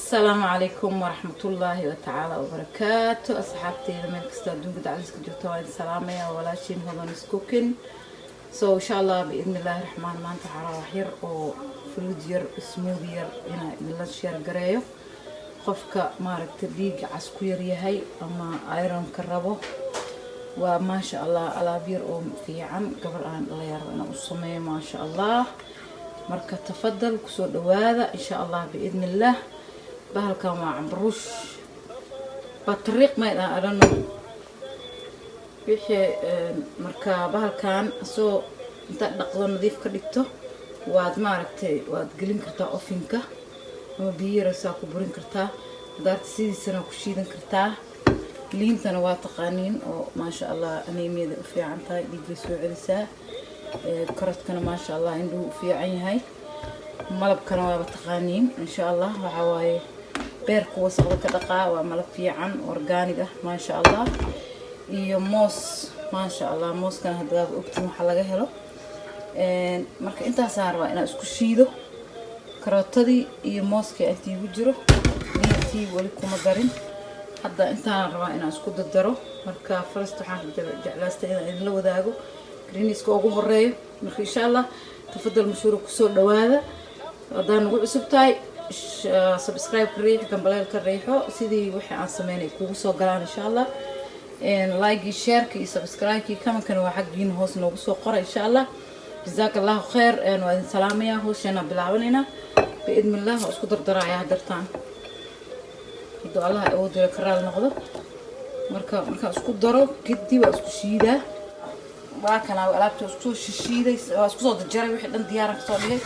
Asalaamu calaykum waraxmatullaahi watacaala wabarakaatu. Asxaabteyda meel kasta adduunka dacdiiska joogta, waa idin salaamaya. Walaashiin Hodan is Cooking. So insha Allah, biidni illaahi raxmaan, maanta waxaa rabaa wax yar oo fruit yar, smoothie yar, inaan idinla share gareeyo. Qofka maaragta dhiigga cas ku yaryahay ama ironka rabo, waa maasha Allah, alaab yar oo fiican gabar aan dhalinyaro inaan u sameeyo, maasha Allah. Marka tafadal, kusoo dhawaada insha Allah, biidni illaah. Bahalkan waa cambaruush batariiq maydaan adhano wixii. Marka bahalkan asoo intaad dhaqdo, nadiif ka dhigto, waad maaragtay, waad gelin kartaa ovenka ama biyo yarasaa ku burin kartaa. Hadaarta sidiisana ku shiidan kartaa. Liintana waa taqaaniin oo maasha Allah anemiyada u fiican tahay, dhiiggay soo celisaa. Karotkana maasha Allah indhuhu u fiican yahay. Malabkana waaba taqaaniin insha Allah, waxaa waaye beerka wasaqda ka dhaqaa, waa malab fiican, organic ah, maasha Allah. Iyo moos, maasha Allah. Mooskana haddaaba ogtiin waxa laga helo. Marka intaasaan rabaa inaan isku shiido, karootadii iyo mooskii intii igu jiro. Liintii weli kuma darin, hadda intaan rabaa inaan isku dardaro. Marka first waxaan jeclaystay inaan idinla wadaago greeniska ugu horeeyo. Marka insha Allah, tafadal mashhuura, kusoo dhawaada. Haddaa nagu cusub tahay, subscribe ka riix, gambaleelka riixo, sidii wixii aan sameynay kugu soo galaan insha Allah. Like, shareka iyo subscribe-kii, commentkana waa xaggiina, hoos noogu soo qora insha Allah. Jazaaka Allahu khayr, waa idin salaamaya. Hawsheena bilaabanaynaa biidni illah. Waa isku dardarayaa hadartaan, hadduu Allah awoodila ka raali noqdo. Marka markaan isku daro kadib waa isku shiidaa. Waa kana alaabta isku soo shishiiday, waa isku soo darjaray, wixii dhan diyaaran kasoo dhigay.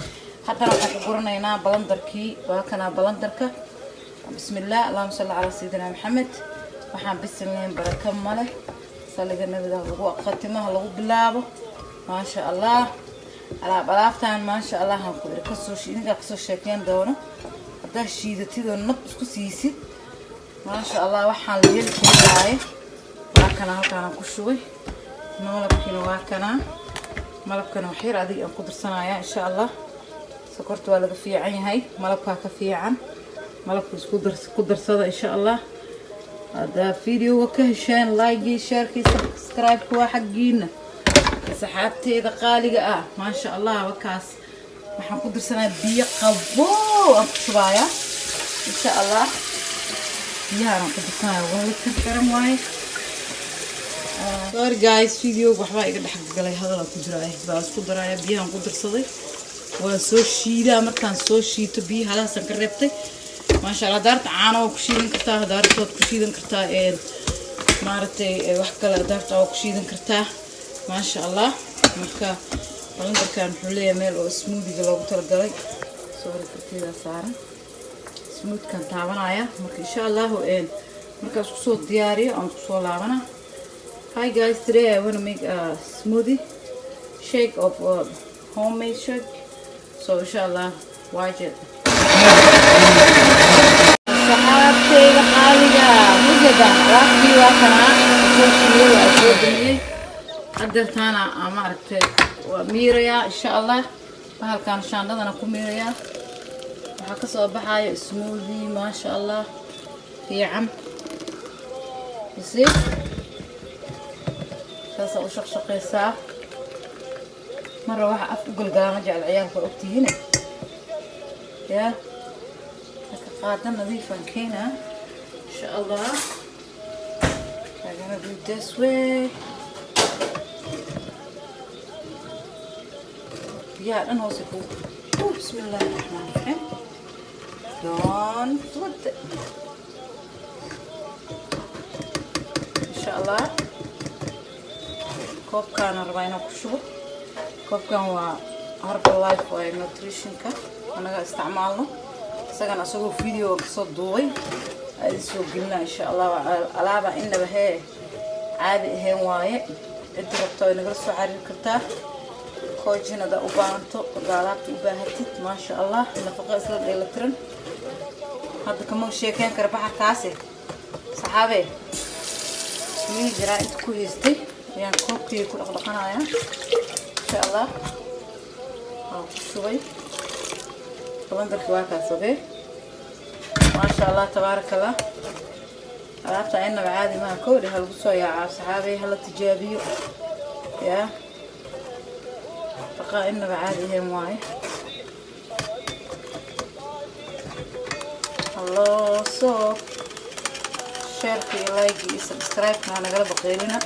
Haddana waxaan ku guranaynaa blenderkii. Waa kanaa blenderka. Bismillaah, allahuma salli calaa sayidina Maxamed. Waxaan bisilnayn baraka male. Saliga Nabiga lagu khatimaha lagu bilaabo. Maasha Allah, alaab alaabtan maasha Allah aan ku iri kasoo idinkaa kasoo sheekeyn doono. Haddaa shiidatid oo nab isku siisid, maasha Allah, waxaan la heli kari waaye. Waa kana, halkaanaan ku shubay. Malabkiina waa kanaa. Malabkana wax yar adiga aan ku darsanayaa insha Allah. Sokorta waa laga fiican yahay, malabkaa ka fiican. Malabka isku dar, ku darsada insha Allah. Haddaa videoga ka hesheen, like, shareki, subscribe-ka waa xaggiina, saxaabteeda qaaliga ah. Maasha Allah, wakaas. Waxaan ku darsanayaa biyo qabow, aan ku shubayaa insha Allah. Biyahaan aan ku darsanaya 1 liter xiran waaye. Sorry guys, videoga waxbaa iga dhex galay, hadal aan ku jiraay. Baa isku daraya, biyahaan ku darsaday, waan soo shiidaa. Markaan soo shiito, biyo halaasaan ka reebtay. Maasha Allah, daarta caano waa ku shiidan kartaa, daarta waad ku shiidan kartaa, maaragtay, wax kale daarta waa ku shiidan kartaa, maasha Allah. Marka blenderkan wuxuu leeyahay meel oo smoothiga loogu talagalay. Sorry, farteedaa saaran. Smoothkan taabanaya. Marka insha Allahu markaan isku soo diyaariyo aan isku soo laabana. Hi guys, today I want to make a smoothie shake of homemade shake, so inshallah watch it. Saxaabteyda qaaliga, mujadan alaabtii waa kanaa, soo shiiday, waa soo damiyey. Hadeertaana maaragtay waa miirayaa insha Allah. Bahalkan shaandhadana ku miirayaa. Waxaa kasoo baxaya smoothie maasha Allah fiican. See, saasaa u shaqshaqaysaa. Marra waxa af u galgalaa ma jecel ciyaalka, ogtihiine. Yaa marka qaada nadiifan keenaa insha Allah. We're gonna do it this way. Biyaha dhan hoose ku. Oh, bismillahi raxmaani raxiim. Don't put it. Insha Allah koobkaana rabaa inaan ku shubo. Koobkan waa Herbalife, waaye nutritionka anaga isticmaalno. Isagana isagoo video kasoo duubay aa soo gelina insha Allah. Alaaba inaba hee caadi ahayn waaye. Cidda rabto way nagala soo xariiri kartaa. Coaching hadaa u baahanto, hadaa alaabta u baahatid, maasha Allah, nafaqo isla dheelatiran. Hadda kama sheekeyn kara baxarkaasi, saxaabe. Biyihii jiraa inta ku haystay ayaan koobkii ku dhaqdhaqanayaa insha Allah. Waan ku shubay blenderki, waa kaas. Okay. Maasha Allah, tabaaraka Allah. Alaabta inaba caadi maaha. Kowdhi ha lagu soo yaacaa, saxaabay, hala tijaabiyo. Yaa baqaa, inaba caadi ahayn waaye. Haloo soo share-ka iyo like iyo subscribe-ka ha nagala baqeylina,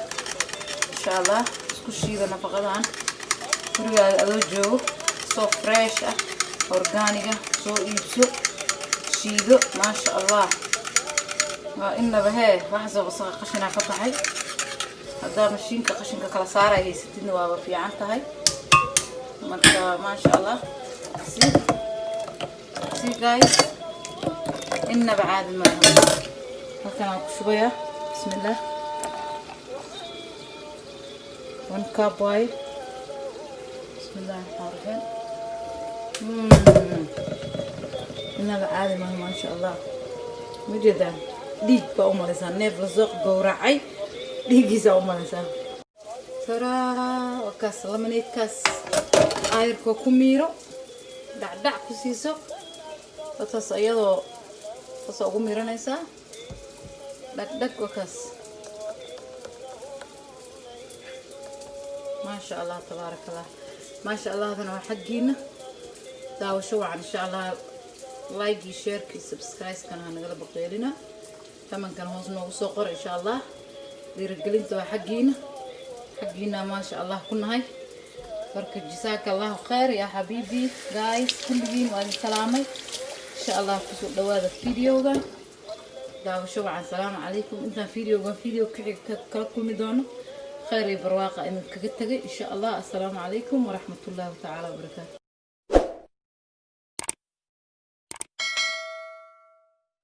insha Allah. Isku shiida nafaqadan gurigaaga adoo joogo, soo fresh ah, organic-ga soo iibso, shiido. Maasha Allah, waa inaba hee. Waxaasoo wasaqa qashinaa ka baxay. Haddaa mashiinka qashinka kala saara haysatidna, waaba fiican tahay. Marka maasha Allah, see, see guys, inaba caadi maaha. Halkan aan ku shubayaa. Bismillah, 1 cup waaye. Bismillahi raxmaan raxiim. Inaba caadi maaha, maasha Allah. Ma jeedaan? Dhiig baa u malaysaa, neef lasoo gowracay dhiiggiisaa u malaysaa. Taraa, waa kaas lemonade-kaas. Aayarkoo ku miiro, dhacdhac ku siiso. Wataas iyadoo saasa ugu miiranaysaa, dhag dhag. Waa kaas, maasha Allah, tabaaraka Allah. Maasha Allahdana waa xaggiina. Daawasho wacan, insha Allah. Like-gii, share-kii, subscribe-kana ha nagala baqeelina. Comment-kana hoos noogu soo qora, insha Allah. Dhiirigelinta waa xaggiina, xaggiina maasha Allah ku nahay. Marka jasaaka Allahu khayr yaa xabiibi. Guys, kulligiin waa idin salaamay. Insha Allah kusoo dhawaada videoga. Daawasho wacan. Salaamu calaykum. Intaan videogan video ka kala kulmi doono, khayr iyo barwaaqa idin kaga tegay, insha Allah. Assalaamu calaykum waraxmatullaahi tacaala wabarakaatu.